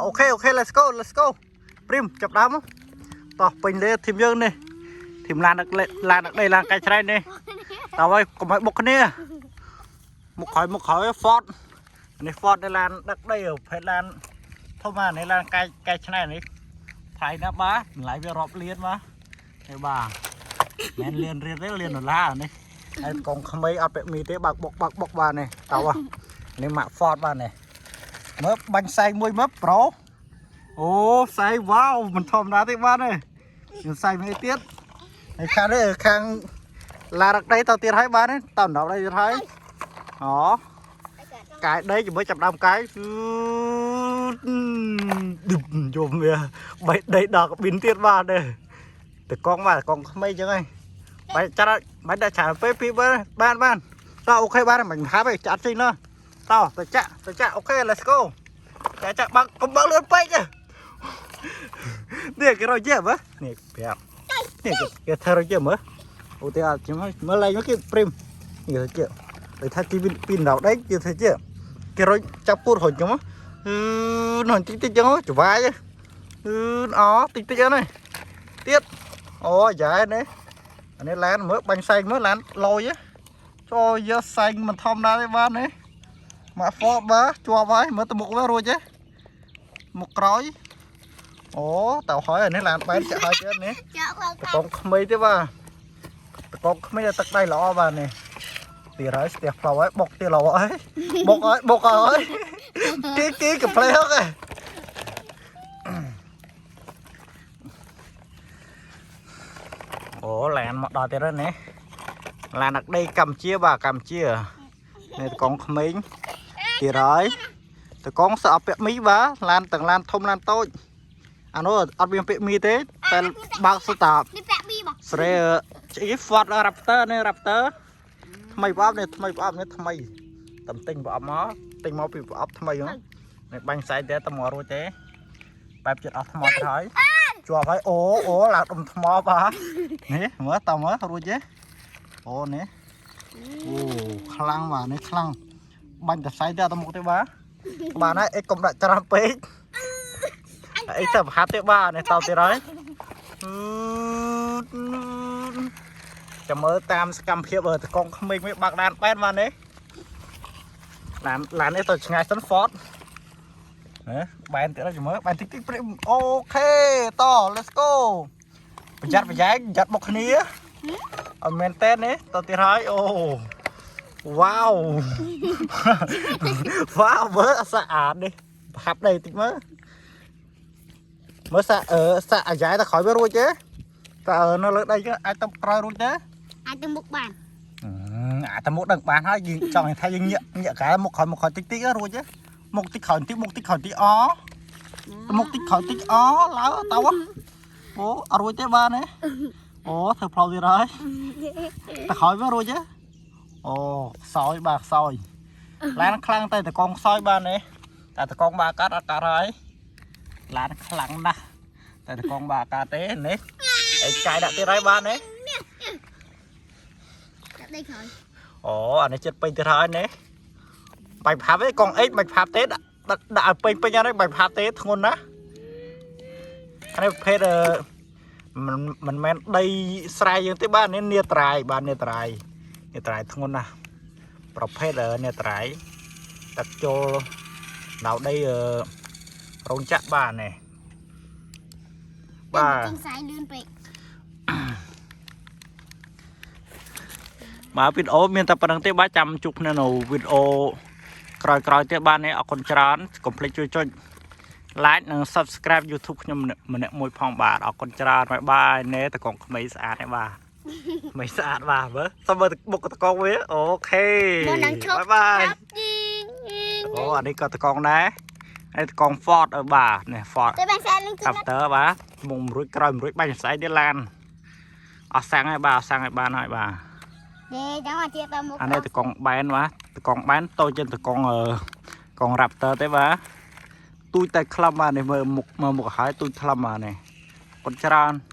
OK OK let's go, let's go. ព្រីមចាប់ដើមតោះពេញលេ team យើងនេះ team ឡានដឹកឡានដឹកដីឡានកែច្នៃនេះតើហើយកុំឲ្យបុកគ្នាមុខក្រោយមុខក្រោយ Ford នេះ Ford នេះឡានដឹកដីប្រភេទឡានធំណានេះឡានកែកែច្នៃនេះថ្លៃណាស់បាទតម្លៃវារាប់លានបាទនេះបាទមិនលានរៀលទេលានដុល្លារនេះហើយកងក្មេងអត់ពាក់មីទេបើកបុកបើកបុកបាទនេះតើនេះម៉ាក Ford បាទនេះមើលបាញ់ផ្សែងមួយមើលប្រូអូផ្សែងវ៉ាវមិនធម្មតាទេបាទនេះខ្ញុំផ្សែងមួយទៀតហើយខាងនេះខាងឡារកដីទៅទៀតហើយបាទនេះតណ្ដប់ដីទៀតហើយអូកាយដីជាមួយចាប់ដើមកាយគឺឌឹមយំវាបីដីដល់កប៊ីនទៀតបាទនេះតកងបាទតកងក្មេងចឹងហើយបាយចាត់បាច់ដាក់ច្រើនពេកពីបានបានបានតោះ OK បានមិនហាប់ទេចាត់ចេញនោះតោះទៅចាក់ទៅចាក់ OK, let's go. ចាក់ចាក់បើកកុំបើកលឿនពេកនេះគេរកជាមើលនេះប្រាប់នេះគេធ្វើរកជាមើលឧទាហរណ៍ខ្ញុំមើលឡើងមកគេព្រីមនេះគេជាដូចថាគេពីដៅដីគេធ្វើជាគេរកចាប់ពូតហុញចឹងមកអឺនោះតិចតិចចឹងច្វាយអឺអតិចតិចហ្នឹងទៀតអូយ៉ែនេះអានេះឡានមើលបាញ់ផ្សែងមើលឡានលយចូលយកផ្សែងមិនធម្មតាទេបាទនេះម៉ាក់ Ford បាទជាប់ហើយមើលទៅមុខវារួចទេមុខក្រោយអូតើហើយអានេះឡានបែនចាក់ហើយទៀតនេះ ចាក់ឡើង តកងក្មេងទេបាទតកងក្មេងទឹកដៃល្អបាទនេះទៀតហើយស្ទះផ្លូវហើយបុកទៀតល្អហើយបុកហើយបុកហើយគីគីកាផ្លេហឹកឯអូឡានមកដល់ទៀតហើយនេះឡានដឹកដីកម្ពុជាបាទកម្ពុជានេះតកងក្មេងទៀតហើយតកងសអពាក់មីបាទឡានទាំងឡានធំឡានតូចអានោះអត់មានពាក់មីទេតែបើកសុទ្ធតា នេះពាក់ប៊ីបង ស្រេឆ្អី Ford Raptor នេះ Raptor ថ្មីប្រអប់នេះថ្មីប្រអប់នេះថ្មីតំទិញប្រអប់មកទិញមកពីប្រអប់ថ្មីហ្នឹងនេះបាញ់ផ្សែងទេតែមករួចទេបែបចិត្តអស់ថ្មទៅហើយជាប់ហើយអូអូឡើងដុំថ្មបាទនេះមើលតមើលរួចទេអូនេះអូខ្លាំងបាទនេះខ្លាំងបាញ់តែផ្សែងទេអត់ទៅមុខទេបាទបាទហើយអីកុំដាក់ច្រើនពេកអីទៅប្រហាត់ទេបាទនេះតទៀតហើយ ចាំមើលតាមសកម្មភាពតកងក្មេងមួយបើកដានបែនបានទេឡានឡាននេះទៅឆ្ងាយសិន Ford ហ៎បែនទៀតចាំមើលបែនតិចតិចព្រាម OK ត let's go. ប្រយ័ត្នប្រយែងប្រយ័ត្នបុកគ្នាអត់មែនតើនេះតទៀតហើយអូវ៉ាវវ៉ាវមើលអស្អាតនេះប្រហាប់ដីតិចមើលមើលសាក់អឺសាក់អាយ៉ែទៅក្រោយវារួចទេតើនៅលើដីគេអាចទៅក្រោយរួចទេ អាចទៅមុខបាន អាតែមុខដឹងបានហើយយើងចង់ថាយើងញាក់ញាក់កែមុខក្រោយមុខក្រោយតិចតិចរួចទេមុខតិចក្រោយតិចមុខតិចក្រោយតិចអមុខតិចក្រោយតិចអឡើទៅអូអត់រួចទេបានទេអូធ្វើផ្លូវទៀតហើយតែក្រោយមករួចទេអូខ្សោយបាទខ្សោយឡានខ្លាំងតែតកងខ្សោយបានទេតែតកងបាកាត់អត់កាត់ហើយឡានខ្លាំងណាស់តែតកងបាកាត់ទេនេះអីកាយដាក់ទៀតហើយបានទេ ដាក់ដីក្រោយ អូអានេះចិត្តពេញទៀតហើយនេះបាច់ផាប់ទេកងអេកបាច់ផាប់ទេដាក់ដាក់ឲ្យពេញពេញអត់ទេបាច់ផាប់ទេធ្ងន់ណាស់អានេះប្រភេទអឺមិនមិនមែនដីស្រែយើងទេបាទនេះនេត្រៃបាទនេត្រៃនេត្រៃធ្ងន់ណាស់ប្រភេទនេត្រៃទឹកចូលដល់ដីអឺរោងចក្របាទនេះបាទ ចេញខ្សែលឿនពេក បាទវីដេអូមានតែប៉ុណ្្នឹងទេបាទចាំជួបគ្នានៅវីដេអូក្រោយៗទៀតបាទនេះអរគុណច្រើនកុំភ្លេចជួយចុច like និង subscribe YouTube ខ្ញុំម្នាក់មួយផងបាទអរគុណច្រើន bye bye. ណែតកងក្មេងស្អាតនេះបាទក្មេងស្អាតបាទមើលសុំមើលបុកតកងវា OK. មុននឹងឈប់ Bye bye. យី អូអានេះក៏តកងដែរនេះតកង Ford អឺបាទនេះ Ford តែបាញ់ខ្សែលឿនគឺ Raptor បាទមុខមួយរួចក្រោយមួយរួចបាញ់ស្អែកទៀតឡានអស់សាំងហើយបាទអស់សាំងហើយបានហើយបាទ ទេចាំមកទៀតទៅមុខ អានេះតកងបែនបាទតកងបែនតូចជាងតកងអឺកង Raptor ទេបាទទូចតែខ្លឹមបាទនេះមើលមុខមើលមុខឲ្យទូចខ្លឹមបាទនេះគាត់ច្រើន។